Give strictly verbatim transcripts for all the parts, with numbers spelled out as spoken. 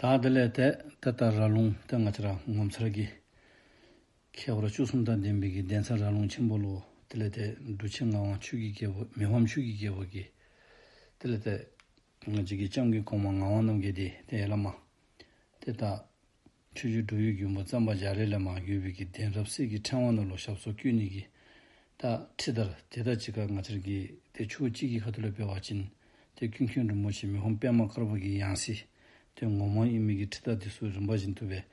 ད་དེ་ལས་ཏེ་ད་ལྟ་ར་ལུང་ཏེ་ང་བཅས་ར་ངོ་མཚར་གྱི་ཁྱད་པར་བཅུ་གསུམ་དང་ལྡན་པའི་གི་གདན་ས་ར་ལུང་ཆེན་པོ་ལུ་དེ་ལས་ཏེ་འབྲུག་ཆེན་ངག་དབང་ཆོས་ཀྱི་རྒྱལ་པོ་མི་ཕམ་ཆོས་ཀྱི་རྒྱལ་པོ་གིས་དེ་ལས་ཏེ་ང་བཅས་ཀྱི་སྐྱབས་མགོན་གོང་མ་ངག་དབང་རྣམ་རྒྱལ་འདི་ཏེ་ཡར་ལས་མར་ཏེ་ད་ཆོས་རྗེ་འགྲོ་བའི་མགོན་པོ་གཙང་པ་རྒྱ་རས་ལས་མར་བརྒྱུད་པའི་གི་གདན་རབས་གསེར་གྱི་ཕྲེང་བ་ནང་ལུ་ཞབས་སོར་བཀོད་ནི་གི་ད་ཁྲིད་དར་དེ་དང་གཅིག་ཁར་ང་བཅས་ཀྱི་ཏེ་ཕྱོགས་གཅིག་གི་ཁ་ཐུག་ལས་འབད་བ་ཅིན་ཏེ་ཀུན་མཁྱེན་རིན་པོ་ཆེ་མི་ཕམ་པདྨ་དཀར་པོ་གི་ཡང་སྲིད་ཏེ་ངོ་མ་ཨིན་མི་གི་ཁྲིད་དར་འདི་ཚུ་རིམ་པ་བཞིན་དུ་སྦེ་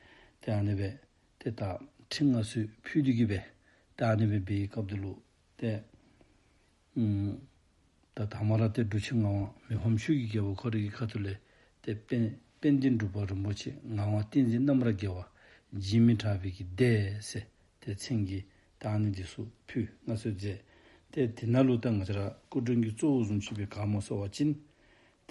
ཏེ་ཨ་ནི་སྦེ་ཏེ་ད་ཁྲིད་མངའ་གསོལ་ཕུལ་ཏེ་གི་སྦེ་ཏེ་ཨ་ནི་སྦེ་འབད་བའི་སྐབས་འདི་ལུ་ཏེ་ཨུམ་ད་དང་པ་ར་ཏེ་འབྲུག་ཆེན་ངག་དབང་མི་ཕམ་ཆོས་ཀྱི་རྒྱལ་པོ་ཁོ་རའི་གི་ཁ་ཐུག་ལས་ཏེ་དཔལ་དཔལ་ལྡན་འབྲུག་པ་རིན་པོ་ཆེ་ངག་དབང་བསྟན་འཛིན་རྣམ་ར་རྒྱལ་བ་འཇིགས་མེད་གྲགས་པའི་གི་སྡེ་ཟེར་ཏེ་མཚན་གྱི་ད་ཨ་ནི་འདི་ཚུ་ཕུལ་མངའ་གསོལ་མཛད། ཏེ་དེ་ནང་ལུ་ད་ང་བཅས་ར་སྐུ་མགྲོན་གྱི་གཙོ་བོ་བཟུམ་ཅིག་སྦེ་ག་སྨོ་ཟེར་བ་ཅིན་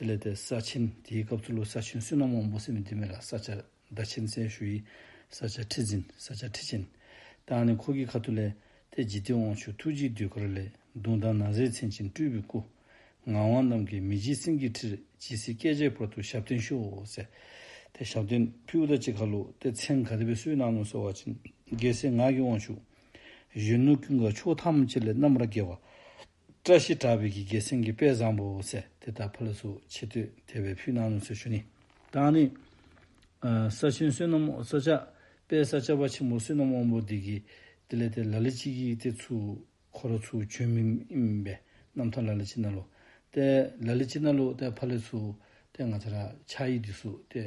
དེ་ལས་ཏེ་ས་ཆེན་དེའི་སྐབས་སུ་ལུ་ས་ཆེན་བསོད་ནམས་དབང་པོ་ཟེར་མི་འདི་མས་ལགས། ས་སྐྱ་བདག་ཆེན་ཟེར་ཞུ་ཡི། ས་སྐྱ་ཁྲི་འཛིན་ས་སྐྱ་ཁྲི་ཆེན། ད་ཨ་ནི་ཁོ་གི་ཁ་ཐུག་ལས་ཏེ་འཇིག་རྟེན་དབང་ཕྱུག་ཐུགས་རྗེའི་ཟློས་གར་ལས། གདུང་དང་ན་བཟའི་མཚན་ཅན་སྤྲུལ་པའི་སྐུ། ངག་དབང་རྣམ་རྒྱལ་མི་འཇིགས་སེང་གེའི་ཁྲིར། ཇི་སྲིད་བསྐལ་བརྒྱའི་བར་དུ་ཞབས་བརྟན་ཤོག་ཟེར་ཏེ་ཞབས་བརྟན་ཕུལཝ་ད་གཅིག་ཁར་ལུ་ཏེ་མཚན་ག་དེ་སྦེ་གསོལ་གནང་ནུག་ཟེར་བ་ཅིན་རྒྱལ་སྲས་ངག་གི་དབང་ཕྱུག་གཞོན་ནུ་ཀུན་དགའ་ཕྱོགས་ཐམས་ཅད་ལས། རྣམ་ར་རྒྱལ་བ་བཀྲ་ཤིས་གྲགས་པའི་གི་རྒྱལ་མཚན་གྱི་དཔལ་བཟང་པོ་ཟེར་ཏེ་ད་ཕར་ལས་ཚུར་ཆེ་བསྟོད་དེ་སྦེ་ཕུལ་གནང་ནུག་ཟེར་ཞུ་ནི། ད་ཨ་ནི་ཨ་ས་ཆེན་བསོད་ནམས་ས་སྐྱ་དཔལ་ས་སྐྱ་པ་ཆེན་པོ་བསོད་ནམས་དབང་པོ་འདི་གིས་དེ་ལས་ཏེ་ལ་ལུ་ཅིག་གིས་ཏེ་ཚུར་ཁོ་ར་ཚུར་བྱོན་མི་ཨིན་པས། རྣམ་ཐར་ལ་ལུ་ཅིག་ནང་ལུ་ཏེ་ལ་ལུ་ཅིག་ནང་ལུ་ཏེ་ཕར་ལས་ཚུར་ཏེ་ང་བཅས་ར་ཕྱག་ཡིག་འདི་ཚུ་ཏེ་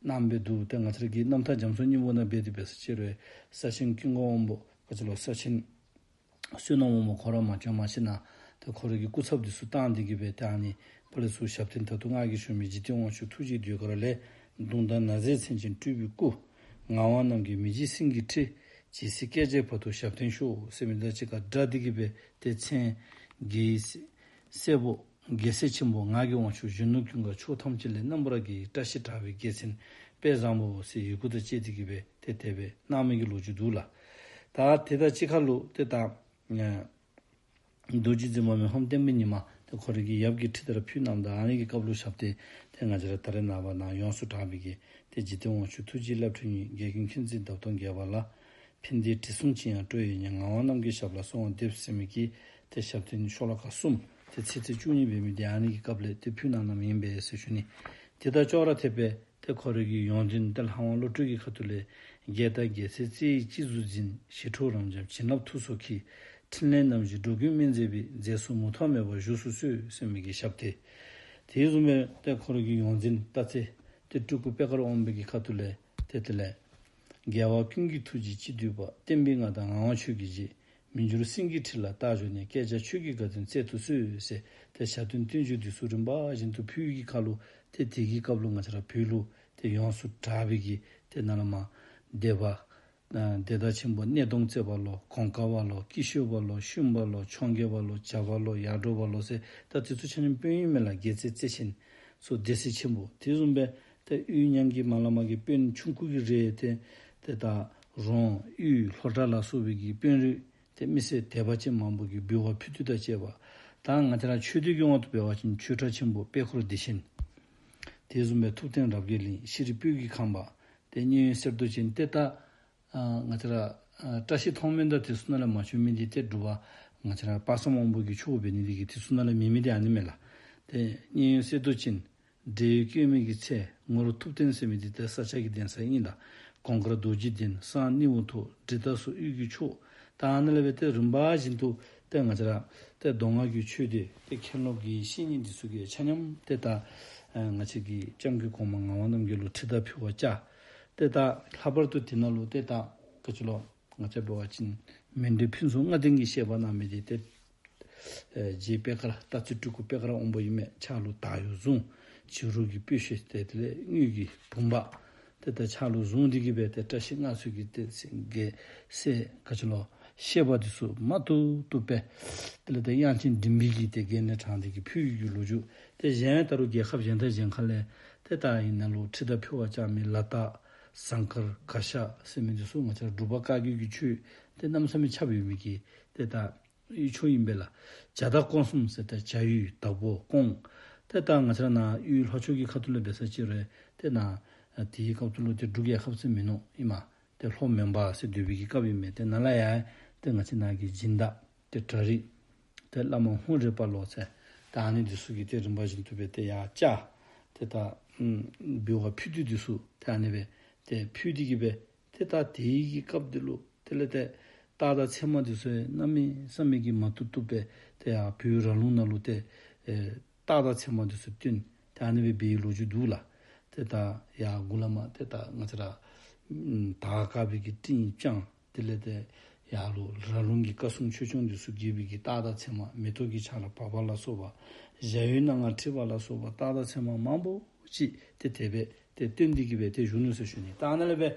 གནང་སྦེ་འདུག། ཏེ་ང་བཅས་ར་གི་རྣམ་ཐར་རྒྱ་མཚོ་སྙིང་པོ་ནང་འབད་དེ་འབད་ས་ཅིག་རུང་ས་ཆེན་ཀུན་དགའ་དབང་པོ་ག་ཅི་ལོ་ས་ཆེན་བསོད་ནམས་དབང་པོ་ཁོ་ར་མ་བྱོན་མ་ཤེས་ན་ཏེ་ཁོ་ར་གི་སྐུ་ཚབ་འདི་ཚུ་བཏང་སྟེ་གི་སྦེ་ཏེ་ཨ་ནི་ཕར་ལས་ཚུར་ཞབས་བརྟན་ད་ལྟོ་ང་གིས་ཞུ་མི་འཇིག་རྟེན་དབང་ཕྱུག་ཐུགས་རྗེའི་ཟློས་གར་ལས། གདུང་དང་ན་བཟའི་མཚན་ཅན་སྤྲུལ་པའི་སྐུ། ངག་དབང་རྣམ་རྒྱལ་མི་འཇིགས་སེང་གེའི་ཁྲི། ཇི་སྲིད་བསྐལ་བརྒྱའི་བར་དུ་ཞབས་བརྟན་ཤོག་ཟེར་མི་དང་གཅིག་ཁར་སྦྲགས་ཏེ་གི་སྦེ་ཏེ་མཚན་རྒྱལ་བའི་སྲས་པོ་རྒྱལ་སྲས་ཆེན་པོ་ངག་གི་དབང་ཕྱུག་གཞོན་ནུ་ཀུན་དགའ་ཕྱོགས་ཐམས་ཅད་ལས། རྣམ་པར་རྒྱལ་བའི་བཀྲ་ཤིས་གྲགས་པའི་རྒྱལ་མཚན་དཔལ་བཟང་པོ་ཟེར་ཡི་གུ་དང་བཅས་ཏེ་གི་སྦེ་ཏེ་དེ་སྦེ་གནང་མི་གི་ལོ་རྒྱུས་འདུག་ལགས། ད་དེ་དང་གཅིག་ཁར་ལུ་ཏེ་ད་ཨ་རྡོ་རྗེ་འཛིན་པ་མི་ཕམ་བསྟན་པའི་ཉི་མ་ཏེ་ཁོ་རའི་གི་ཡབ་ཀྱིས་ཁྲིད་དར་ཕུལ་གནངམ་ད་ཨ་ནི་གི་སྐབས་ལུ་ཞབས་བརྟན་ཏེ་ང་བཅས་ར་ད་རེས་ནངས་པ་ནང་ཡོངས་སུ་གྲགས་པའི་གི་ཏེ་འཇིག་རྟེན་དབང་ཕྱུག་ཐུགས་རྗེའི་བླ་མཆོད་ཉིད། རྒྱལ་ཀུན་མཁྱེན་བརྩེའི་འདབ་སྟོང་རྒྱས་པ་ལ། ཕན་བདེའི་དྲི་བསུང་ཅི་ཡང་སྤྲོ་བའི་ཉིད། ངག་དབང་རྣམ་རྒྱལ་ཞབས་ལ་གསོལ་བ་འདེབས་ཟེར་མི་གི་ཏེ་ཞབས་བརྟན་ཤོ་ལོ་ཀ་གསུམ་ཏེ་ཚིགས་བཅད་བཅུ་གཉིས་འབད་མི་འདི་ཨ་ནི་གི་སྐབས་ལས་ཏེ་ཕུལ་གནང་གནངམ་ཨིན་པས་ཟེར་ཞུ་ནི། དེ་དང་ཅོག་ར་འཐདཔ་སྦེ་ཏེ་ཁོ་རའི་གི་ཡོངས་འཛིན་ཏེ་ལྷ་དབང་བློ་གྲོས་ཀྱི་ཁ་ཐུག་ལས། རྒྱལ་དང་རྒྱལ་སྲས་རྩེ་ཡི་སྤྱི་གཟུགས་འཛིན། ཞི་ཁྲོ་རབ་འབྱམས་བྱིན་རླབས་མཐུ་སོགས་ཀྱིས། ཕྲིན་ལས་རྣམ་བཞི་འགྲོ་ཀུན་སྨིན་མཛད་པའི། མཛད་སྲོལ་མུ་མཐའ་མེད་པར་བཞུགས་སུ་གསོལ་ཟེར་མི་གི་ཞབས་བརྟན། དེ་བཟུམ་སྦེ་ཏེ་ཁོ་རའི་གི་ཡོངས་འཛིན་སྟག་རྩེ་ཏེ་སྤྲུལ་སྐུ་པད་དཀར་དབང་པོ་གི་ཁ་ཐུག་ལས་ཏེ་དེ་ལས། རྒྱལ་བ་ཀུན་གྱི་ཐུགས་རྗེའི་སྤྱི་བསྡུས་པ། བསྟན་པའི་མངའ་བདག་ངག་དབང་ཆོས་ཀྱི་རྗེ། མི་འགྱུར་སེང་གེའི་ཁྲི་ལ་རྟག་བཞུགས་ནས། བསྐལ་བརྒྱར་ཆོས་ཀྱི་དགའ་སྟོན་སྩལ་དུ་གསོལ་ཟེར་ཏེ་ཞབས་བརྟན་བརྟན་བཞུགས་འདི་ཚུ་རིམ་པ་བཞིན་དུ་ཕུལ་བའི་གི་ཁར་ལུ་ཏེ་དེ་གི་སྐབས་ལུ་ང་བཅས་ར་བོད་ལུ་ཏེ་ཡོངས་སུ་གྲགས་པའི་གི་ཏེ་ནཱ་ལས་མར་སྡེ་པ་ཨ་སྡེ་བདག་ཆེན་པོ་སྣེ་གདོང་རྩེ་པ་ལོ། གོང་དཀར་པ་ལོ། སྐྱིད་ཤོད་པ་ལོ། ཤུན་པ་ལོ། འཕྱོངས་རྒྱས་པ་ལོ། བྱ་བ་ལོ། ཡར་འབྲོག་པ་ལོ་ཟེར་ད་དེ་ཚུ་ཆ་མཉམ་དཔོན་གཡོག་མས་ལགས། རྒྱལ་རྩེ་རྩེ་ཆེན་ཚུ་སྡེ་སྲིད་ཆེན་པོ། དེ་བཟུམ་སྦེ་ཏེ་དབུས་ཉང་གི་མར་ལས་མར་གྱི་དཔོན་ཆུང་ཀུ་གི་རིགས་ཏེ་ཏེ་ད་རོང་དབུས་ལྷོ་བྲག་ལ་སོགས་པའི་གི་དཔོན་རིགས་ཏེ་མི་སེར་དད་པ་ཅན་མང་པོ་གིས་འབུལ་བ་ཕུལ་ཚུལ་དང་བཅས་པ། ད་ང་བཅས་ར་ཆོས་སྡེ་གི་དབང་དུ་འབད་བ་ཅིན་ཆོས་གྲྭ་ཆེན་པོ་དཔལ་འཁོར་བདེ་ཆེན། དེ་བཟུམ་སྦེ་ཐུབ་བསྟན་རབ་རྒྱས་གླིང་། ཤེས་རིག་སྤོས་ཀྱི་ཁང་པ། ཏེ་མཉན་ཡོད་གསེར་མདོག་ཅན། ཏེ་ད་ཨ་ང་བཅས་ར་ཨ་བཀྲ་ཤིས་མཐོང་སྨོན་དང་དེ་ཚུ་ནང་ལས་མ་བྱོན་མི་འདི་ཏེ་འབྲུག་པ་ང་བཅས་ར་དཔག་བསམ་དབང་པོ་གི་ཆོས་འབད་ནི་འདི་གིས་དེ་ཚུ་ནང་ལས་མེད་མི་འདི་ཨ་ནི་མས་ལགས། ཏེ་མཉན་ཡོད་གསེར་མདོག་ཅན། འབྲེལ་ཡོད་སྐྱོན་མེད་ཀྱི་ཚེ། ངོར་ཐུབ་བསྟན་ཟེར་མི་འདི་ཏེ་ས་སྐྱ་གི་གདན་ས་ཨིན་ལགས། གོང་དཀར་རྡོ་རྗེ་གདན། གསང་སྣེའུ་ཐོག། འབྲི་སྟག་སོགས་དབུས་ཀྱི་ཕྱོགས། ད་ཨ་ནཱ་ལས་འབད་དེ་རིམ་པ་བཞིན་དུ་ཏེ་ང་བཅས་ར་ཏེ་མདོ་སྔགས་ཀྱི་ཆོས་སྡེ་ཏེ་མཁན་སློབ་དགེ་བཤེས་གཉེན་འདི་ཚུ་གིས་ཆ་མཉམ་ཏེ་ད་ཨ་ང་བཅས་ཀྱི་སྐྱབས་མགོན་གོང་མ་ངག་དབང་རྣམ་རྒྱལ་ལུ་ཁྲིད་དར་ཕུལ་བར་བཅར། ཏེ་ད་ལྷག་པར་དུ་དེ་ནང་ལུ་ཏེ་ད་ག་ཅི་ལོ་ང་བཅས་འབད་བ་ཅིན་མཎྜལ་ཕུན་སུམ་ལྔ་ལྡན་གྱི་བཤད་པ་གནང་མི་འདི་ཏེ་ཨེ་རྗེ་པད་དཀར་སྟག་རྩེ་སྤྲུལ་སྐུ་པད་དཀར་དབང་པོ་ཨིན་མས། ཕྱག་ལུ་དར་གཡོག་བཟུང་། བྱི་རུ་གི་སྤོས་ཤེལ་ཏེ་དེ་ལས་དངུལ་གྱི་བུམ་པ་ཏེ་ད་ཕྱག་ལུ་བཟུང་སྟེ་གི་སྦེ་ཏེ་བཀྲ་ཤིས་མངའ་གསོལ་གྱི་ཏེ་གེ་སེ་ག་ཅི་ལོ་བཤད་པ་འདི་ཚུ་མ་ཐུབ་ཐུབ་སྦེ་དེ་ལས་ཏེ་དབྱངས་ཅན་མགྲིན་པའི་གི་ཏེ་གེ་ནས་དྲངས་ཏེ་གི་ཕུལ་གྱི་ལོ་རྒྱུས། ཏེ་གཞན་ད་རུང་རྒྱལ་ཁབ་གཞན་དང་གཞན་ཁ་ལས་ཏེ་ད་ཨ་ནཱ་ལུ་ཁྲིད་དར་ཕུལ་བར་བཅར་མི་ལ་དྭགས་ཟངས་དཀར་གར་ཞ་ཟེར་མི་འདི་ཚུ་ང་བཅས་ར་འབྲུག་པ་བཀའ་བརྒྱུད་ཀྱི་ཆོས་ཏེ་གནམ་མེད་ས་མེད་ཁྱབ་ཡོད་མི་གི་ཏེ་ད་ཡུལ་ཕྱོགས་ཨིན་པས་ལགས། བྱ་དྭགས་ཀོང་གསུམ་ཟེར་ཏེ་བྱ་ཡུལ་དྭགས་པོ་ཀོང་། ཏེ་ད་ང་བཅས་ར་ནཱ་ཡུལ་ལྷོ་ཕྱོགས་ཀྱི་ཁ་ཐུག་ལས་འབད་ས་ཅིག་རུང་ཏེ་ནཱ་ ད་དེའི་སྐབས་སུ་ལུ་ཏེ་འབྲུག་རྒྱལ་ཁབ་ཟེར་མིན་ནུག་ཨིན་མས། ཏེ་ལྷོ་མོན་པ་ཟེར་སྡོད་པའི་གི་སྐབས་ཨིན་མས། ཏེ་ནཱ་ལས་ཡར་ཏེ་ང་བཅས་ནཱ་གི་སྦྱིན་བདག་ཏེ་གྲྭ་རིགས་ཏེ་བླ་མ་ཧཱུྃ་རལ་པ་ལོ་ཟེར་ད་ཨ་ནི་འདི་ཚུ་གིས་ཏེ་རིམ་པ་བཞིན་དུ་སྦེ་ཏེ་ཡར་བཅར་ཏེ་ད་ཨམ་འབུལ་བ་ཕུལ་ཏེ་འདི་ཚུ་ཏེ་ཨ་ནི་སྦེ་ཏེ་ཕུལ་ཏེ་གི་སྦེ་ཏེ་ད་དེའི་གི་སྐབས་འདི་ལུ་དེ་ལས་ཏེ་སྟག་དང་ཚེར་མ་འདི་ཚུ་གནམ་མེད་ས་མེད་ཀྱི་མ་བཏུབ་བཏུབ་སྦེ་ཏེ་ཡར་བོད་ར་ལུང་ནང་ལུ་ཏེ་ཨེ་སྟག་དང་ཚེར་མ་འདི་ཚུ་བཏོན་ཏེ་ཨ་ནི་སྦེ་འབད་བའི་ལོ་རྒྱུས་འདུག་ལགས། ཏེ་ད་ཡར་མགུ་ལས་མར་ཏེ་ད་ང་བཅས་ར་ཨམ་དར་དཀར་པོའི་གི་སྤྲིན་བཅངས། དེ་ལས་ཏེ་ཡར་ལུ་ར་ལུང་གི་བཀའ་སྲུང་ཆོས་སྐྱོང་འདི་ཚུ་དགྱེས་པའི་གི་སྟག་དང་ཚེར་མ་མེ་ཏོག་གི་ཆར་པ་བབས་པ་ལ་སོགས་པ་གཞལ་ཡས་སྣ་ལྔ་འཁྲིགས་པ་ལ་སོགས་པ་སྟག་དང་ཚེར་མ་མང་པོ་ཅིག་ཏེ་དེ་སྦེ་ཏེ་བཏོན་ཏེ་གི་སྦེ་ཏེ་བཞུགས་ནུག་ཟེར་ཞུ་ནི། ད་ཨ་ནཱ་ལས་སྦེ་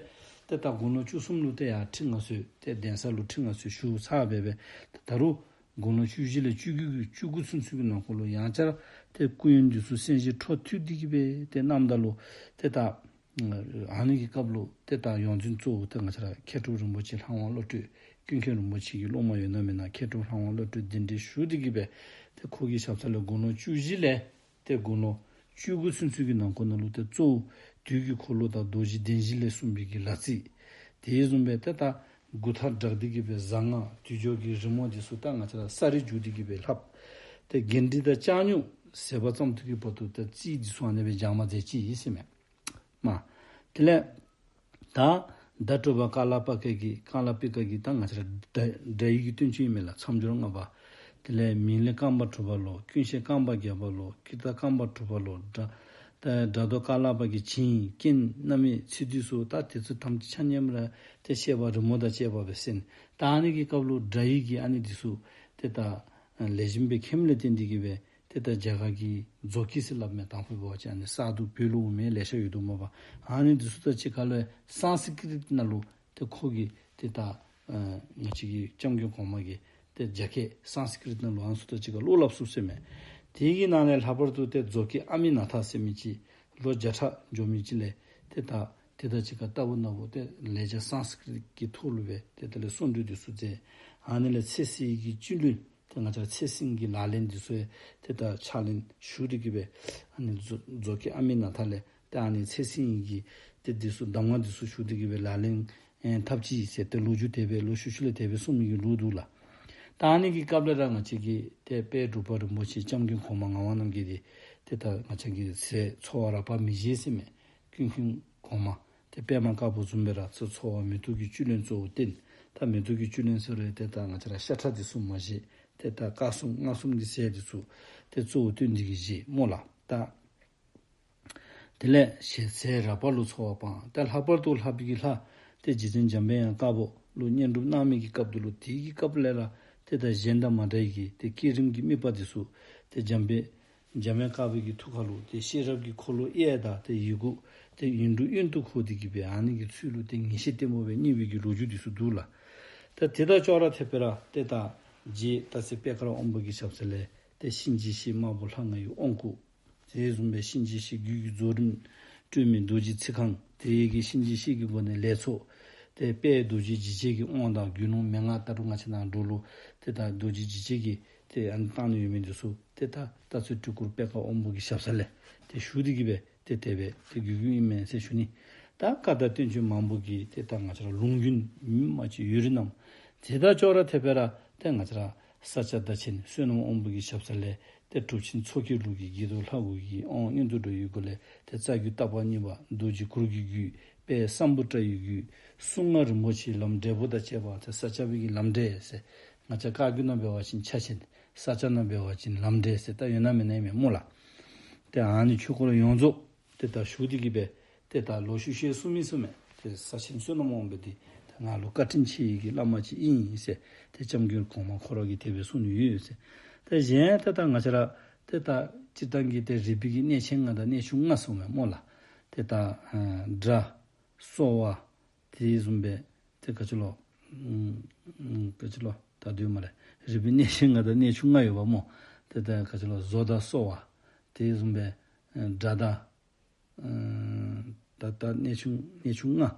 ཏེ་ད་དགུང་ལོ་བཅུ་གསུམ་ལུ་ཏེ་ཡར་ཁྲི་མངའ་གསོལ་ཏེ་གདན་ས་ལུ་ཁྲི་མངའ་གསོལ་ཞུ་ཚར་སྦེ་སྦེ་ཏེ་ད་རུང་དགུང་ལོ་བཅུ་བཞི་ལས་བཅུ་དགུ་བཅུ་དགུ་ཚུན་ཚོད་ཀྱི་ནང་འཁོད་ལུ་ཡང་བསྐྱར་ཏེ་སྐུ་ཡོན་འདི་ཚུ་གསན་བཞེས་འཕྲོ་མཐུད་དེ་གི་སྦེ་ཏེ་གནངམ་ད་ལུ་ཏེ་ད་ཨ་ནི་གི་སྐབས་ལུ་ཏེ་ད་ཡོངས་འཛིན་གཙོ་བོ་ཏེ་ང་བཅས་ར་མཁས་གྲུབ་རིན་པོ་ཆེ་ལྷ་དབང་བློ་གྲོས་ཀུན་མཁྱེན་རིན་པོ་ཆེ་གི་སློབ་མ་ཡོད་ན་མེད་ན་མཁས་གྲུབ་ལྷ་དབང་བློ་གྲོས་གདན་འདྲེན་ཞུ་སྟེ་གི་སྦེ་ཏེ་ཁོ་གི་ཞབས་ས་ལས་དགུང་ལོ་བཅུ་བཞི་ལས་ཏེ་དགུང་ལོ་བཅུ་དགུ་ཚུན་ཚོད་ཀྱི་ནང་འཁོད་ནང་ལུ་ཏེ་གཙོ་བོ་དུས་ཀྱི་འཁོར་ལོ་དང་རྡོ་རྗེ་གདན་བཞི་ལས་གསུངས་པའི་གི་ལག་རྩིས་དེ་བཟུམ་སྦེ་ཏེ་ད་མགུ་ཐག་བསྒྲགས་ཏེ་གི་སྦེ་གཟའ་ལྔ་དུས་སྦྱོར་གྱི་རི་མོ་འདི་ཚུ་ད་ང་བཅས་ར་ས་རིས་འཇུག་སྟེ་གི་སྦེ་ལྷབ། ཏེ་གཎྜི་དང་ལྕགས་སྨྱུག་ཟད་པ་ཙམ་དུ་གི་བར་དུ་ཏེ་རྩིས་འདི་ཚུ་ཨ་ནི་སྦེ་འཇགས་མ་མཛད་ཅི་ཨིན་ཟེར་མས། མ། དེ་ལས་ད་ཟླ་དྲུག་པ་ཀ་ལ་པ་ཀ་གི་ཀ་ལ་པི་ཀ་གི་ད་ང་བཅས་ར་སྒྲ་སྒྲ་ཡིག་གི་བསྟན་བཅོས་ཨིན་མས་ལགས། མཚམས་སྦྱོར་ལྔ་པ། དེ་ལས་མིང་ལས་རྐང་པ་དྲུག་པ་ལོ། ཀུན་ཤེས་རྐང་པ་བརྒྱད་པ་ལོ། ཀི་ཏ་རྐང་པ་དྲུག་པ་ལོ། སྒྲ་ད་སྒྲ་མདོ་ཀ་ལ་པ་གི་བྱིངས་རྐྱེན་རྣམ་དབྱེ་ཚིག་སྡུད་སོགས་ད་དེ་ཚུ་ཐམས་ཅད་ཆ་མཉམ་ར་ཏེ་བཤད་པ་རི་མོ་དང་བཅས་པ་སྦེ་གསན། ད་ཨ་ནི་གི་སྐབས་ལུ་སྒྲ་ཡིག་གི་ཨ་ནི་འདི་ཚུ་ཏེ་ད་ལེགས་ཤོམ་སྦེ་མཁྱེནམ་ལས་བརྟེན་ཏེ་གི་སྦེ་ཏེ་ད་རྒྱ་གར་གྱི་མཛོ་དཀྱི་ཟེར་སླབ་མས། དང་ཕུ་འབད་བ་ཅིན་ཨ་ནི་གསར་དུ་བོད་ལུ་འོང་མི་ལེ་ཤ་ཡོད་དོ་མས་པ། ཨ་ནི་འདི་ཚུ་དང་གཅིག་ཁར་ལུ་སཾ་སྐྲྀ་ཏ་ནང་ལུ་ཏེ་ཁོ་གིས་ཏེ་ད་ཨ་ང་བཅས་ཀྱི་སྐྱབས་མགོན་གོང་མ་གིས་ཏེ་རྒྱ་སྐད་སཾ་སྐྲྀ་ཏ་ནང་ལུ་ཨ་ནི་ཚུ་དང་གཅིག་ཁར་བློ་སླབ་ཚུགས་ཟེར་མས། དེ་གི་ནང་ལས་ལྷག་པར་དུ་ཏེ་མཛོ་དཀྱི་ཨ་མི་ན་ཐ་ཟེར་མི་ཅིག་ལོ་བརྒྱ་ཕྲག་འགྱོ་མི་ཅིག་ལས་ཏེ་ད་དེ་དང་གཅིག་ཁར་ལྟ་བུ་ན་བུ་ཏེ་ལེགས་སྦྱར་སཾ་སྐྲྀ་ཏ་གི་ཐོག་ལུ་སྦེ་ཏེ་དེ་ལས་གསུང་སྒྲོས་འདི་ཚུ་མཛད། ཨ་ནི་ལས་ཚེ་བསྲིང་གི་བཅུད་ལེན་ཏེ་ང་བཅས་ཚེ་བསྲིང་གི་ལག་ལེན་འདི་ཚུ་ཡང་ཏེ་ད་ཕྱག་ལེན་ཞུ་སྟེ་གི་སྦེ་ཨ་ནི་མཛོ་མཛོ་དཀྱི་ཨ་མི་ན་ཐ་ལས་ཏེ་ཨ་ནི་ཚེ་བསྲིང་གི་ཏེ་འདི་ཚུ་གདམས་ངག་འདི་ཚུ་ཞུ་སྟེ་གི་སྦེ་ལག་ལེན་ཨེ་འཐབ་ཅི་ཟེར་ཏེ་ལོ་རྒྱུས་དེ་སྦེ་ལོ་ཤུལ་ཤུལ་ལས་དེ་སྦེ་གསུངས་མི་གི་ལུགས་འདུག་ལགས། ད་ཨ་ནི་གི་སྐབས་ལས་ར་ང་བཅས་ཀྱི་ཏེ་དཔལ་འབྲུག་པ་རིན་པོ་ཆེ་སྐྱབས་མགོན་གོང་མ་ངག་དབང་རྣམ་རྒྱལ་འདི་ཏེ་ད་ང་བཅས་ཀྱི་ཟས་འཚོ་བ་རགས་པ་མི་བཞེས་ཟེར་མས། ཀུན་མཁྱེན་གོང་མ་ཏེ་པདྨ་དཀར་པོ་བཟུམ་སྦེ་ར་ཚུ་འཚོ་བ་མེ་ཏོག་གི་བཅུད་ལེན་གཙོ་བོ་བསྟེན། ད་མེ་ཏོག་གི་བཅུད་ལེན་ཟེར་རུང་ཏེ་ད་ང་བཅས་ར་ཤ་ཁྲག་འདི་ཚུ་མ་བཞེས། ཏེ་ད་དཀར་གསུམ་མངར་གསུམ་གྱི་ཟས་འདི་ཚུ་ཏེ་གཙོ་བོ་བསྟེན་ཏེ་གི་བཞེས་སྨོ་ལགས། ད་དེ་ལས་ཞལ་ཟས་རགས་པ་ལུ་འཚོ་བ་སྤངས། ཏེ་ལྷག་པར་དུ་ལྷ་པའི་གི་ལྷ་ཏེ་རྗེ་བཙུན་འཇམ་དཔལ་དབྱངས་དཀར་པོ་ལུ་བསྙེན་སྒྲུབ་གནང་མི་གི་སྐབས་འདི་ལུ་དེ་གི་སྐབས་ལས་ར་ཏེ་ད་གཞན་དང་མ་འདྲ་བའི་གི་ཏེ་བསྐྱེད་རིམ་གྱི་དམིགས་པ་འདི་ཚུ་ཏེ་འཇམ་དཔལ་འཇམ་དབྱངས་དཀར་པོའི་གི་ཐུགས་ཁ་ལུ་ཏེ་ཤེས་རབ་ཀྱི་འཁོར་ལོ་གཡས་དང་ཏེ་ཡི་གུ་ཏེ་ཡིག་འབྲུ་གཡོན་དུ་འཁོར་ཏེ་གི་སྦེ་ཨ་ནི་གི་ཚུལ་ལུ་ཏེ་ངེས་ཤེས་ལྟད་མོ་སྦེ་བརྙེས་པའི་གི་ལོ་རྒྱུས་འདི་ཚུ་འདུག་ལགས། ཏེ་དེ་དང་ཅོག་ར་འཐདཔ་སྦེ་ར་ཏེ་ད་རྗེ་སྟག་རྩེ་པད་དཀར་དབང་པོ་གི་ཞབས་ས་ལས་ཏེ་གཤིན་རྗེ་གཤེད་དམར་པོ་ལྷ་ལྔ་ཡི་དབང་བསྐུར། དེ་བཟུམ་སྦེ་གཤིན་རྗེ་གཤེད་བརྒྱུད་ཀྱི་རྫོགས་རིམ་སྤྲོད་མི་རྡོ་རྗེ་ཚིག་རྐང་། དེ་ཡི་གི་གཤིན་རྗེ་གཤེད་ཀྱི་སྒོ་ནས་ལས་ཚོགས། ཏེ་དཔལ་རྡོ་རྗེ་འཇིགས་བྱེད་ཀྱི་དབང་དང་རྒྱུད་ལུང་མན་ངག་ད་རུང་ང་བཅས་ནཱ་འབྲུག་ལུ་ཏེ་ད་རྡོ་རྗེ་འཇིགས་བྱེད་ཀྱི་ཏེ་ཨ་ནི་བཏང་ནི་ཡོད་མི་འདི་ཚུ་ཏེ་ད་སྟག་རྩེ་སྤྲུལ་སྐུ་པད་དཀར་དབང་པོ་གི་ཞབས་ས་ལས་ཏེ་ཞུ་སྟེ་གི་སྦེ་ཏེ་དེ་སྦེ་ཏེ་བརྒྱུད་བརྒྱུདཔ་ཨིན་མས་ཟེར་ཞུ་ནི། ད་བཀའ་དང་བསྟན་བཅོས་མང་པོ་གི་ཏེ་ད་ང་བཅས་ར་ལུང་རྒྱུན་མི་མ་ཅིག་ཡོད་རིགས་རྣམས་དེ་དང་ཅོག་ར་འཐདཔ་སྦེ་ར་ཏེ་ང་བཅས་ར་ས་སྐྱ་བདག་ཆེན་བསོད་ནམས་དབང་པོ་གི་ཞབས་ས་ལས་ཏེ་གྲུབ་ཆེན་མཚོ་སྐྱེས་ལུགས་ཀྱི་དགྱེས་རྡོར་ལྷ་དགུ་གི་དབང་མངོན་དུ་འགྲོ་བའི་སྒོ་ལས་ཏེ་རྩ་རྒྱུད་བརྟག་པ་གཉིས་པ་རྡོ་རྗེ་གུར་གྱི་རྒྱུད། དཔལ་གསང་ཕུ་ཏྲ་ཡི་རྒྱུད། གསུང་ངག་རིན་པོ་ཆེའི་ལམ་འབྲས་བུ་དང་བཅས་པ་ཏེ་ས་སྐྱ་པའི་གི་ལམ་འབྲས་ཟེར། ང་བཅས་བཀའ་བརྒྱུད་ནང་འབད་བ་ཅིན་ཕྱག་ཆེན། ས་སྐྱ་ནང་འབད་བ་ཅིན་ལམ་འབྲས་ཟེར་ད་ཡོད་ན་མེད་ན་ཨིན་མས་སྨོ་ལགས། ཏེ་ཨ་ནི་ཆོས་སྐོར་ཡོངས་རྫོགས་ཏེ་ད་ཞུ་སྟེ་གི་སྦེ་ཏེ་ད་ལོག་ཤུལ་ཤུལ་གསུངས་མི་གསུངས་མས། ཏེ་ས་ཆེན་བསོད་ནམས་དབང་པོ་འདི་ཏེ་ང་ལུ་བཀའ་དྲིན་ཆེ་བའི་གི་བླ་མ་ཅིག་ཨིན་ཟེར་ཏེ་སྐྱབས་མགོན་གོང་མ་ཁོ་ར་གིས་དེ་སྦེ་གསུངས་ནི་ཡོད་ཟེར། ཏེ་གཞན་ཏེ་ད་ང་བཅས་ར་ཏེ་ད་སྤྱིར་བཏང་གི་ཏེ་རིག་པའི་གི་གནས་ཆེན་ལྔ་དང་གནས་ཆུང་ལྔ་གསུངས་མས་སྨོ་ལགས། ཏེ་ད་ཨ་སྒྲ་གསོ་བ་དེ་བཟུམ་སྦེ་ཏེ་ག་ཅི་ལོ། ཨམ་ཨམ་ག་ཅི་ལོ་ད་དུས་མ་རེད། རིག་པའི་གནས་ཆེན་ལྔ་དང་གནས་ཆུང་ལྔ་ཡོདཔ་སྨོ། ཏེ་ད་ག་ཅི་ལོ་བཟོ་དང་གསོ་བ། དེ་བཟུམ་སྦེ་ཨ་སྒྲ་དང་ཨ་ད་ད་གནས་ཆུང་གནས་ཆུང་ལྔ།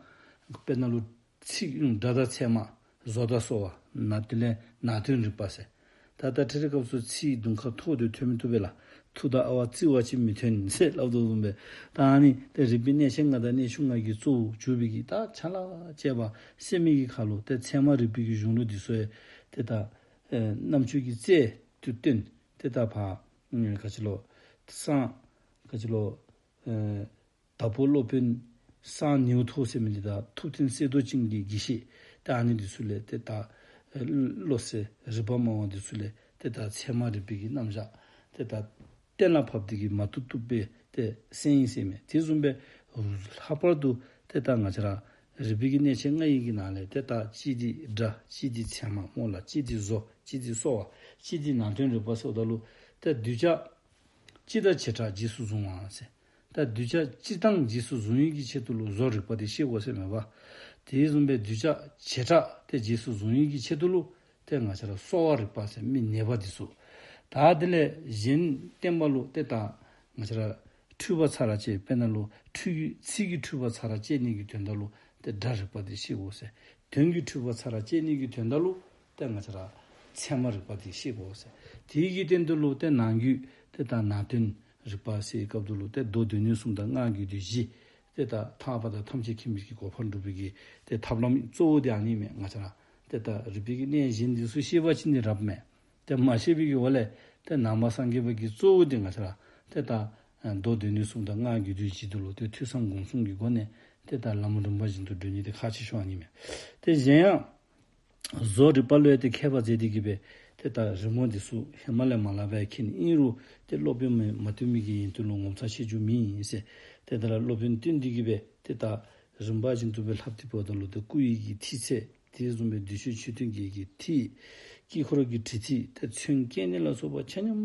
དཔེར་ན་ལུ་ཚིག་སྒྲ་དང་ཚད་མ། བཟོ་དང་གསོ་བ། ན་དེ་ལས་ནང་དོན་རིག་པ་ཟེར། ད་ད་ཁྲིད་རེའི་སྐབས་སུ་ཚིག་དུང་ཁ་ཐོག་ཏུ་ཐོན་མི་བཏུབ་པས་ལགས། ཐུགས་དང་ཨ་ཝ་རྩི་བ་ཅིན་མི་ཐོན་ཟེར་སླབ་དོ་བཟུམ་སྦེ། ད་ཨ་ནི་ཏེ་རིག་པའི་གནས་ཆེན་ལྔ་དང་གནས་ཆུང་ལྔ་གི་གཙོ་བོ་གྱུར་པའི་གི་ད་ཆ་ལ་བཅས་པ་སེམས་ཀྱི་ཁ་ལུ་ཏེ་ཚད་མ་རིག་པའི་གི་གཞུང་ལུགས་འདི་ཚུ་ཡང་ཏེ་ད་ཨེ་རྣམ་དཔྱོད་ཀྱི་རྩལ་དུ་བཏོན། ཏེ་ད་ཕར་ཨེ་ག་ཅི་ལོ་སངས་ག་ཅི་ལོ་ཨེ་དྭགས་པོ་སློབ་དཔོན་སངས་ནིའུ་ཐོ་ཟེར་མི་འདི་དང་ཐུབ་བསྟན་གསེར་མདོག་ཅན་གྱི་དགེ་བཤེས་ཏེ་ཨ་ནི་འདི་ཚུ་ལས་ཏེ་ད་ཨེ་བློ་གསལ་རིག་པ་སྨྲ་བ་འདི་ཚུ་ལས་ཏེ་ད་ཚད་མ་རིག་པའི་གི་རྣམ་གཞག་ཏེ་ད་གཏན་ལ་ཕབ་སྟེ་གི་མ་བཏུབ་བཏུབ་སྦེ་ཏེ་གསན་ཡི་ཟེར་མས། དེ་བཟུམ་སྦེ་ལྷག་པར་དུ་ཏེ་ད་ང་བཅས་ར་རིག་པའི་གི་གནས་ཆེན་ལྔ་ཡི་གི་ནང་ལས་ཏེ་ད་གཅིག་འདི་སྒྲ། གཅིག་འདི་ཚད་མ་སྨོ་ལགས། གཅིག་འདི་བཟོ། གཅིག་འདི་གསོ་བ། གཅིག་འདི་ནང་དོན་རིག་པ་ཟེརཝ་ད་ལུ་ཏེ་གདུལ་བྱ་སྤྱི་དང་བྱེ་བྲག་རྗེས་སུ་བཟུང་བ་ཟེར། ད་གདུལ་བྱ་སྤྱི་དང་རྗེས་སུ་བཟུང་ནི་གི་ཆེད་དུ་ལུ་བཟོ་རིག་པ་འདི་ཤེས་དགོ་ཟེར་མས་པ། དེ་བཟུམ་སྦེ་གདུལ་བྱ་བྱེ་བྲག་ཏེ་རྗེས་སུ་བཟུང་ནི་གི་ཆེད་དུ་ལུ་ཏེ་ང་བཅས་ར་གསོ་བ་རིག་པ་ཟེར་མི་ནད་པ་འདི་ཚུ། ད་དེ་ལས་གཞན་བསྟན་པ་ལུ་ཏེ་ད་ང་བཅས་ར་འཁྲུལ་པ་ཚར་བཅད། དཔེར་ན་ལུ་འཁྲུལ་གྱི་ཚིག་གི་འཁྲུལ་པ་ཚར་བཅད་ནི་གི་དོན་དག་ལུ་ཏེ་སྒྲ་རིག་པ་འདི་ཤེས་དགོ་ཟེར། དོན་གྱི་འཁྲུལ་པ་ཚར་བཅད་ནི་གི་དོན་དག་ལུ་ཏེ་ང་བཅས་ར་ཚད་མ་རིག་པ་འདི་ཤེས་དགོ་ཟེར། དེ་གི་སྟེང་དུ་ལུ་ཏེ་ནང་རྒྱུད་ཏེ་ད་ནང་དོན་རིག་པ་ཟེར་བའི་སྐབས་དུ་ལུ་ཏེ་མདོ་སྡེ་སྣོད་གསུམ་དང་སྔགས་རྒྱུད་སྡེ་བཞི། ཏེ་ད་ཐར་པ་དང་ཐམས་ཅད་མཁྱེན་པའི་གི་གོ་འཕང་སྒྲུབ་པའི་གི་ཏེ་ཐབས་ལམ་གཙོ་བོ་འདི་ཨ་ནི་མས། ང་བཅས་ར་ཏེ་ད་རིག་པའི་གི་གནས་གཞན་འདི་ཚུ་ཤེས་པ་ཅིན་ནི་རབ་མས། ཏེ་མ་ཤེས་པའི་གི་འོག་ལས་ཏེ་ནང་པ་སངས་རྒྱས་པ་གི་གཙོ་བོ་འདི་ང་བཅས་ར་ཏེ་ད་མདོ་སྡེ་སྣོད་གསུམ་དང་སྔགས་རྒྱུད་སྡེ་བཞི་དུ་ལུ་ཏེ་ཐོས་བསམ་སྒོམ་གསུམ་གྱི་སྒོ་ནས་ཏེ་ད་ལམ་རིམ་པ་བཞིན་དུ་བགྲོད་ནི་འདི་ཁག་ཆེ་ཤོས་ཨ་ནི་མས། ཏེ་གཞན་ཡང་བཟོ་རིག་པ་ལུ་ཡང་ཏེ་མཁས་པ་མཛད་དེ་གི་སྦེ་ཏེ་ད་རི་མོ་འདི་ཚུ་ཧེ་མ་ལས་མ་ལྷག་པས་མཁྱེན། ཨིན་རུང་ཏེ་སློབ་དཔོན་མ་མ་བསྟེན་མི་གི་ཡོན་ཏན་ལུ་ངོ་མཚར་ཆེ་རྒྱུ་མེད་ཟེར། ཏེ་ད་ར་སློབ་དཔོན་བསྟེན་ཏེ་གི་སྦེ་ཏེ་ད་རིམ་པ་བཞིན་དུ་སྦེ་ལྷབ་སྟེ་འབདཝ་ད་ལུ་ཏེ་སྐུ་ཡི་གི་ཐིག་ཚད། དེ་བཟུམ་སྦེ་བདུད་ཤོག་མཆོད་རྟེན་གྱི་གི་ཐིག། དཀྱིལ་འཁོར་གྱི་བྲིས་ཐིག། ཏེ་ཚོན་སྐྱེ་གནས་ལ་སོགས་པ་ཆ་མཉམ་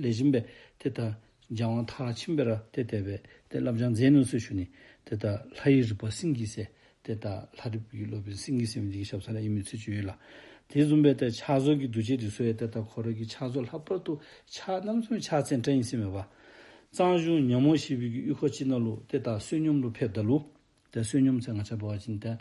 ལེགས་ཤོམ་སྦེ་ཏེ་ད་སྦྱང་བ་མཐར་ཕྱིན་སྦེ་ར་ཏེ་དེ་སྦེ་ཏེ་བསླབ་སྦྱང་མཛད་ནུག་ཟེར་ཞུ་ནི། ཏེ་ད་ལྷ་ཡི་རིག་པ་སེང་གེ་ཟེར། ཏེ་ད་ལྷ་རིག་པའི་སློབ་དཔོན་སེང་གེ་ཟེར་མི་འདི་གི་ཞབས་ས་ལས་ཨིན་མི་ཚུལ་ཅིག་ཡོད་ལགས། དེ་བཟུམ་སྦེ་ཏེ་ཕྱག་བཟོ་གི་འདུ་བྱེད་འདི་ཚུ་ཡང་ཏེ་ད་ཁོ་ར་གི་ཕྱག་བཟོ་ལྷག་པར་དུ་ཕྱག་གནམ་མེད་ས་མེད་ཕྱག་ཙན་དྲགས་ཨིན་ཟེར་མས་པ། གཙང་གཞུང་ཉ་མོ་ཞེས་པའི་གི་གཡུས་ཁ་ཅིག་ནང་ལུ་ཏེ་ད་བསོད་སྙོམས་ལུ་ཕེབས་ད་ལུ་ཏེ་བསོད་སྙོམས་ཟེར་ང་བཅས་འབད་བ་ཅིན་ཏེ་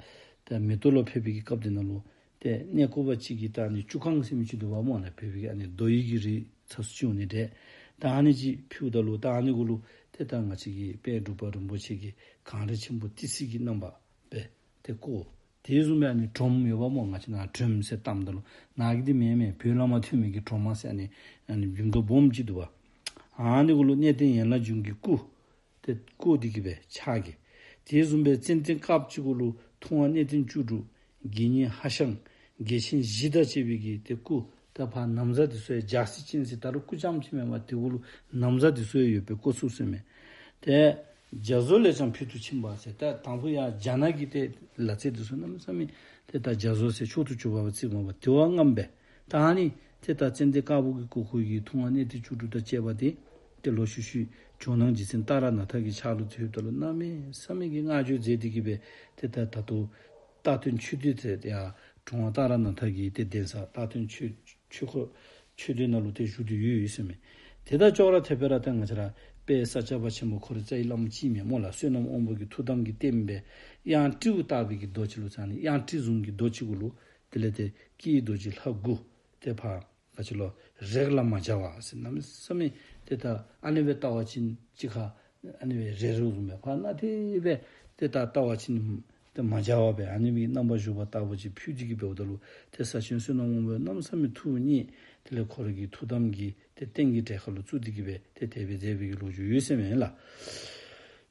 ཏེ་མེ་ཏོག་ལུ་ཕེབས་པའི་གི་སྐབས་དེ་ནང་ལུ་ཏེ་གནས་སྐོར་པ་ཅིག་གིས་ད་ཨ་ནི་བཅུ་གང་ཟེར་མི་ཅིག་འདུག་པ་སྨོ་ལགས། བོད་པའི་གི་ཨ་ནི་རྡོ་ཡི་གི་རིགས་ཚ་སུ་ཅིག་འོང་ནི་འདྲས། ད་ཨ་ནི་ཅིག་ཕུལཝ་ད་ལུ་ད་ཨ་ནི་གུ་ལུ་ཏེ་ད་ང་བཅས་ཀྱི་དཔལ་འབྲུག་པ་རིན་པོ་ཆེ་གིས་གངས་རི་ཆེན་པོ་ཏི་སེ་གི་རྣམ་པ་སྦེ་ཏེ་བརྐོ། དེ་བཟུམ་སྦེ་ཨ་ནི་སྒྲོམ་ཡོདཔ་སྨོ། ང་བཅས་ནཱ་སྒྲོམ་ཟེར་བཏངམ་ད་ལུ་ནཱ་གི་འདི་མེན་མེན་བོད་ལས་མར་ཐོན་མི་གི་སྒྲོམ་ཟེར་ཨ་ནི་ཨ་ནི་བིམ་མདོག་སྦོམ་ཅིག་འདུག་པ། ཨ་ནི་གུ་ལུ་གནས་བརྟན་ཡན་ལག་འབྱུང་གི་སྐུ་ཏེ་བརྐོ་སྟེ་གི་སྦེ་ཕྱག་གི། དེ་བཟུམ་སྦེ་ཙན་དན་དཀརཔོ་ཅིག་གུ་ལུ་ཐུབ་དབང་གནས་བརྟན་བཅུ་དྲུག། དགེ་བསྙེན་ཧ་ཤང་། རྒྱལ་ཆེན་བཞི་དང་བཅས་པའི་གི་ཏེ་སྐུ། ད་ཕར་ན་བཟའ་འདི་ཚུ་ཡང་འཇའ་ཟེར་ཅན་ཟེར་ད་རུང་སྐུ་རྐྱངམ་ཅིག་མེན་པར་དེ་གུ་ལུ་ན་བཟའ་འདི་ཚུ་ཡང་ཡོད་པའི་བརྐོ་ཚུགས་ཟེར་མས། ཏེ་རྒྱ་བཟོ་ལས་ཀྱང་ཕུལ་དུ་ཕྱིན་པ་ཟེར། ད་དང་ཕུ་ཡང་རྒྱ་ནག་གི་ཏེ་ལག་རྩལ་འདི་ཚུ་གནམ་མེད་ས་མེད་ཏེ་ད་རྒྱ་བཟོ་ཟེར་མཆོག་ཏུ་གྱུར་པ་བརྩི་མ་པ་དེ་བ་རྔམ་སྦེ། ད་ཨ་ནི་ཏེ་ད་ཙན་དན་དཀརཔོ་གིས་བརྐོ་བརྐོཝ་གི་ཐུབ་དབང་གནས་བརྟན་བཅུ་དྲུག་དང་བཅས་པ་དེ་ཏེ་ལོག་ཤུལ་ཤུལ་ཇོ་ནང་རྗེ་བཙུན་ཏཱ་ར་ནཱ་ཐ་གི་ཕྱག་ལུ་ཐོབ་ད་ལུ་གནམ་མེད་ས་མེད་ཀྱི་བསྔགས་བརྗོད་མཛད་དེ་གི་སྦེ་ཏེ་ད་ད་ལྟོ་རྟག་བརྟན་ཆོས་སྡེ་ཟེར་ཡར་གྲུབ་དབང་ཏཱ་ར་ནཱ་ཐ་གི་ཏེ་གདན་ས་རྟག་བརྟན་ཆོས་ཆོས་འཁོར་ཆོས་སྡེ་ནང་ལུ་ཏེ་བཞུགས་ཏེ་ཡོད་ཡོད་ཟེར་མས། ཏེ་ད་ཅོག་ར་འཐདཔ་སྦེ་ར་ད་ང་བཅས་ར་དཔལ་ས་སྐྱ་པ་ཆེན་པོ་ཁོ་རའི་རྩ་བའི་བླམ་ཅིག་མས་སྨོ་ལགས། བསོད་ནམས་དབང་པོ་གི་ཐུགས་དམ་གྱི་རྟེན་སྦེ་གཡང་སྤྲེའུ་ལྟ་བུའི་གི་རྡོ་ཅིག་ལུ་ཟེར་ཨ་ནི་གཡང་སྤྲེའུ་བཟུམ་གྱི་རྡོ་ཅིག་གུ་ལུ་དེ་ལས་ཏེ་སྐྱེས་རྡོ་རྗེ་ལྷ་དགུ། ཏེ་ཕར་ག་ཅི་ལོ་རེག་ལ་མ་སྦྱར་བ་ཟེར་གནམ་མེད་ས་མེད་ཏེ་ད་ཨ་ནི་སྦེ་བལྟ་བ་ཅིན་གཅིག་ཁར་ཨ་ནི་སྦེ་རེག་རེགཔ་བཟུམ་སྦེ་ཕར་ནཱ་དེ་སྦེ་ཏེ་ད་བལྟ་བ་ཅིན་ཏེ་མ་སྦྱར་བ་སྦེ་ཨ་ནི་སྦེ་རྣམ་པར་བཞུགས་པ་ལྟ་བུ་ཅིག་ཕུལ་ཏེ་གི་འབདཝ་ད་ལུ་ཏེ་ས་ཆེན་བསོད་ནམས་དབང་པོ་གནམ་མེད་ས་མེད་ཐུགས་མཉེས། དེ་ལས་ཁོ་ར་གི་ཐུགས་དམ་གྱི་ཏེ་རྟེན་གྱི་གྲལ་ཁར་ལུ་བཙུགས་ཏེ་གི་སྦེ་ཏེ་དེ་སྦེ་མཛད་པའི་གི་ལོ་རྒྱུས་ཡོད་ཟེར་མས་ལགས།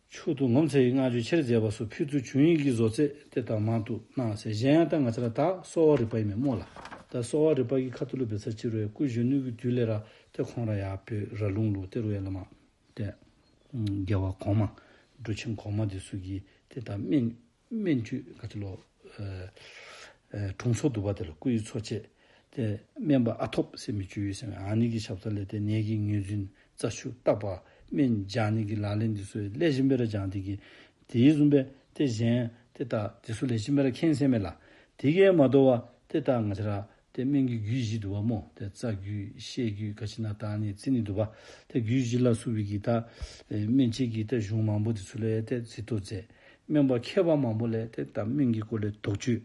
མཆོག་ཏུ་ངོ་མཚར་བའི་བསྔགས་བརྗོད་ཆེར་མཛད་པ་སོགས་ཕུལ་དུ་བྱུང་ཡི་གི་བཟོ་རྩལ་དེ་དག་མང་དུ་སྣང་ཟེར། གཞན་ཡང་ད་ང་བཅས་ར་ད་གསོ་བ་རིག་པ་ཨིན་མས་སྨོ་ལགས། ད་གསོ་བ་རིག་པ་གི་ཁ་ཐུག་ལུ་འབད་ས་ཅིག་རུང་ཡང་སྐུ་གཞོན་ནུ་གི་དུས་ལས་ར་ཏེ་ཁོང་ར་ཡར་བོད་ར་ལུང་ལུ་ཏེ་རུང་ཡར་ལས་མར་ཏེ་རྒྱལ་བ་གོང་མ་འབྲུག་ཆེན་གོང་མ་འདི་ཚུ་གི་ཏེ་ད་སྨན་སྨན་བཅོས་ག་ཅི་ལོ་ཨེ་ཨེ་དྲུང་འཚོ་འདུག་པ། དེ་ལུ་སྐུ་ཡི་འཚོ་བྱེད་ཏེ་སྨན་པ་ཨ་ཐོབ་ཟེར་མི་ཅིག་ཡོད་ཟེར་མས། ཨ་ནི་གི་ཞབས་ས་ལས་ཏེ་ནད་ཀྱི་ངོས་འཛིན་རྩ་ཆུ་བརྟག་པ་སྨན་སྦྱང་ནི་གི་ལག་ལེན་འདི་ཚུ་ལེགས་ཤོམ་སྦེ་ར་སྦྱང་སྟེ་གི་དེ་བཟུམ་སྦེ་ཏེ་གཞན་ཏེ་ད་འདི་ཚུ་ལེགས་ཤོམ་སྦེ་ར་མཁྱེན་ཟེར་མས་ལགས། དེ་གིས་མ་དོ་བར་ཏེ་ད་ང་བཅས་ར་ཏེ་སྨན་གྱི་རྒྱུད་བཞི་འདུག་པ་སྨོ། ཏེ་རྩ་རྒྱུད་བཤད་རྒྱུད་ག་ཅི་ཨིན་ན་ད་ཨ་ནི་རྩི་ནི་འདུག་པ། ཏེ་རྒྱུད་བཞི་ལ་སོགས་པའི་གི་ད་ཨེ་སྨན་དཔྱད་ཀྱི་ཏེ་གཞུང་མང་པོ་འདི་ཚུ་ལུ་ཡང་ཏེ་རྩིས་གཏོར་མཛད། སྨན་པ་མཁས་པ་མང་པོ་ལས་ཏེ་ད་སྨན་གྱི་སྐོར་ལས་དོགས་གཅོད།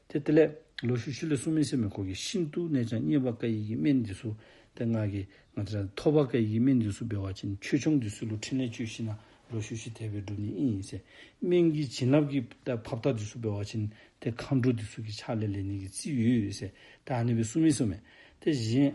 ཏེ་དེ་ལས་ལོག་ཤུལ་ཤུལ་ལས་གསུངས་མི་ཟེར་མས། ཁོ་གིས་ཤིན་ཏུ་ནས་ཀྱང་རྙེད་པ་དཀའ་བའི་གི་སྨན་འདི་ཚུ་ ཏེ་ང་གིས་ང་བཅས་ར་ཐོབ་པ་གི་སྨན་འདི་ཚུ་འབད་བ་ཅིན་ཆོས་སྐྱོང་འདི་ཚུ་ལུ་ཕྲིན་ལས་བཅོལ་ཞིནམ་ལས་ལོག་ཤུལ་ཤུལ་དེ་སྦེ་སྒྲུབ་ནི་ཨིན་ཟེར། སྨན་གྱི་བྱིན་རླབས་ཀྱི་ད་ཕབ་རྟགས་འདི་ཚུ་འབད་བ་ཅིན་ཏེ་མཁའ་འགྲོ་འདི་ཚུ་གི་ཕྱག་ལས་ལེན་ནི་གི་རྩིས་ཡོད་ཟེར། ད་ཨ་ནི་སྦེ་གསུངས་མི་གསུངམ་མས། ཏེ་གཞན་